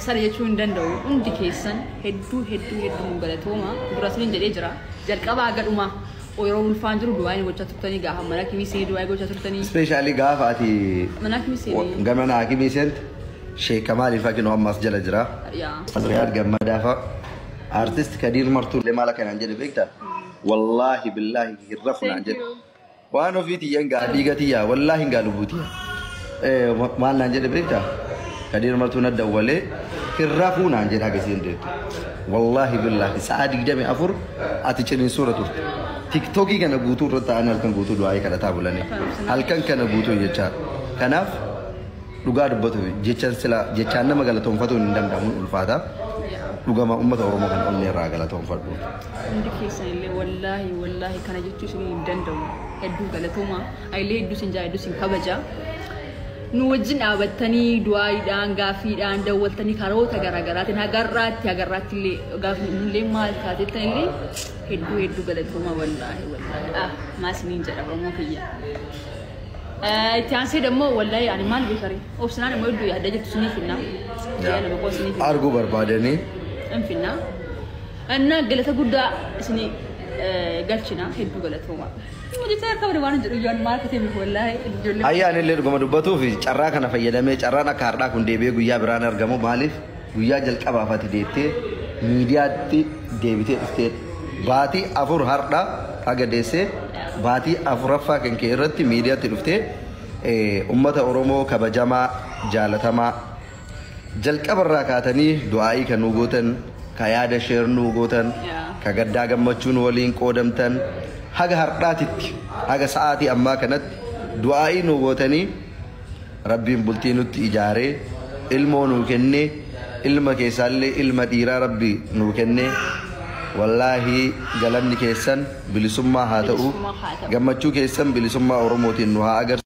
Sana jechuu hin danda'u. Hundi keessan hedduu hedduu hedduu nu galatooma. Dura isiniin jedhee jira. Jalqabaa gadhuma yeroo ulfaan jiru du'aa inni gochaa turtanii, gaafa mana hakimii seenii du'aa gochaa turtanii. Especially gaafa ati Mana hakimii seenii. Gama mana hakimii seente, Sheek Kamaal faa kinoo ammaas jala jira. Yaa. Riyaad Gammadaa fa'a. Artist Kadiir Martuu illee maal akkanaan jedhe beektaa? Wallaahi billaahi hin rafu naan jedhe. Waan ofii tiyyan gaa, dhiiga tiyyaa, wallaahi hin gaa, lubbuu tiyya. Maal naan jedhe beektaa? Kadiir Martuu na dawwalee hin rafuu naan jedhe haga isiin deettu. Wallaahi billaahi sa'a 24 ati ciniinsuura turte. TikTokii kana guutuu irratti ta'anii halkan guutuu du'aa kadhataa bulanii. Halkan kana guutuu jechaa. Kanaaf dhugaa dubbatu jechaan sila jechaan nama galatoonfatuun hin danda'amu, ulfaata. Dhugama uummata Oromoo kana onnee irraa galatoonfadhu. Hundi keessan illee wallaahi wallaahi kana jechuu isin hin danda'u. Hedduu galatooma. Ayilee hedduu isin jaa, hedduu isin kabaja. Nu wajjin dhaabattanii du'aayiidhaan, gaaffiidhaan, dawwaltanii, karoota garaagaraatiin hagarraatti illee gaafni illee maal taatettan illee hedduu hedduu galatooma, wallaahi wallaahi. Ah, maal isiniin jedha, Oromoo kiyya. Itti aansee dammoo wallaahi ani maal beekare, obsinaan immoo hedduu yaadda jirtu isinii finna. Guyyaa 2 qofa isinii finna. Arguu barbaadanii. Hin finna. Innaa galata guddaa isinii galchina, hedduu galatooma. Hojjetaa harka bari waan jedhu iyyuu maal akka ta'e wallaahi ijoollee. Ayyaan illee dhuguma dubbatuuf carraa kana fayyadamee, carraan akka har'aa kun deebi'ee guyyaa biraan argamu, maaliif guyyaa jalqabaaf ati deettee miidiyaatti deebitee dhuftee baatii 4 har'a haga deessee baatii afuraffaa kan kee irratti miidiyaatti dhuftee uummata Oromoo kabajamaa jaalatamaa jalqabarraa kaatanii du'aa'ii kan nuu gootan, ka yaada share nuu gootan, ka gaddaa gammachuun waliin qoodamtan, haga har'aatitti, haga sa'aatii ammaa kanatti du'aa'ii nuu gootanii, Rabbiin bultii nutti ijaaree ilmoo nuu kennee, ilma keessaallee ilma dhiiraa Rabbi nuu kennee, wallaahi galanni keessan bilisummaa haa ta'u. Bilisummaa haa ta'u. Gammachuu keessan bilisummaa Oromootiin nu haa agarsiisu.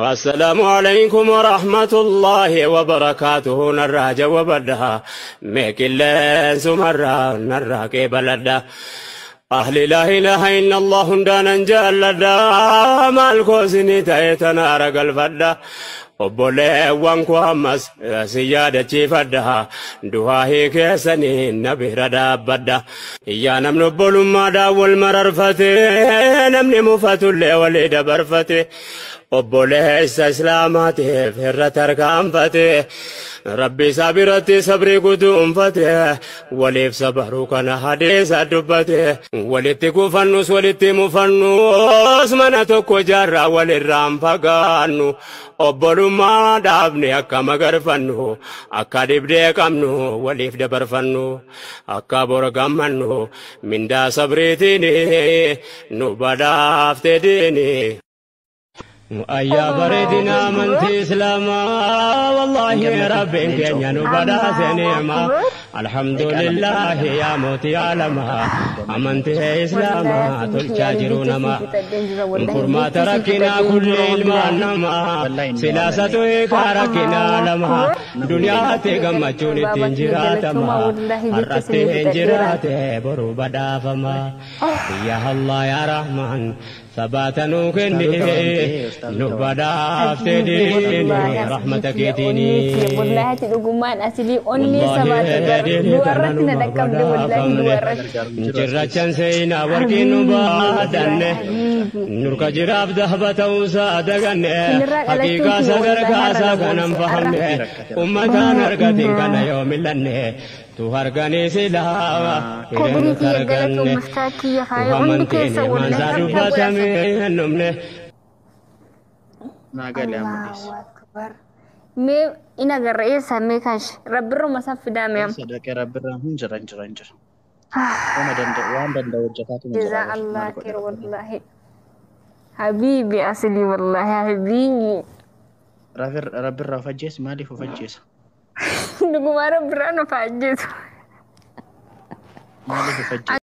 السلام عليكم ورحمة الله وبركاته. نرى جوابدها ميكلين سمرا نرى كبلدا أهل لا إله إلا الله دانا جلدا مالكو سني تايتنا رقل فدا. Obboleewwan koo ammas si yaadachiifadha, du'aahii keessanii na bira dhaabbadha. Yaa namni obbolummaadhaan wal mararfate, namni mufatullee walii dabarfate, obboleessa islaamaatiif irra tarkaanfate, Rabbi isaa biratti sabrii guutuunfate, waliif sabaruu kana hadiisa dubbate. Walitti kufannus walitti mufannus mana tokko jaarraa walirraan fagaannu, obbolummaa dhaabne akka magarfannu, akka dhibdee qabnu waliif dabarfannu, akka bor gammannu mindaa sabriitiin nu badhaafte diini. Ayyaa bareedina amantii Islaamaa, wallaahi Rabbiin keenya nu badhaase ni'maa. Alhamdulillahi yaa mootii aalamaa, amantii Islaamaa tolchaa jiru nama. Furmaata rakkinaa kulli ilmaan namaa, silaasatu hiikaa rakkinaa lama. Duniyaatti gammachuun ittiin jiraatama, har'atti hin jiraate boru badhaafama. Yaa Allah yaa Rahmaan, sabaata nuu kenni, nu badhaafte diini rahmata keetiini. Wallaahi ati dhugummaan asilii onnee sabaata du'arratti na dhaqqabde, wallaahi du'arratti. Cirrachan seenaa warqii nu baadanne, nurka jiraaf dahba ta'uusaa daganne, haqiiqaa sadarkaasaa kanan fahamne, ummataan argatin kana yoo millanne tu harganii silaa Kobrii kiyya galatuun miftaa kiyya faaya hundi keessa amantiin wallaahi harka dubbatame hin dhumne. Naa galee amma dhiisi. Allahu akbar. Mee in agarra eessa mee kaash rabbirruma san fidaa mee amma. Sadaqee rabbirraa hin jira, hin jira, hin jira. Waan danda'u, waan danda'u hojjetaatu hin jira. Jazaa Maal Allah godhe khair rabbirraa. Wallahi. Habibi asli wallahi habibi. Rabbirraa of ajjeesi, maaliif of ajjeesa? Dhugumaa rabbirraa nu faajjeesu. Maaliif of ajjeesa?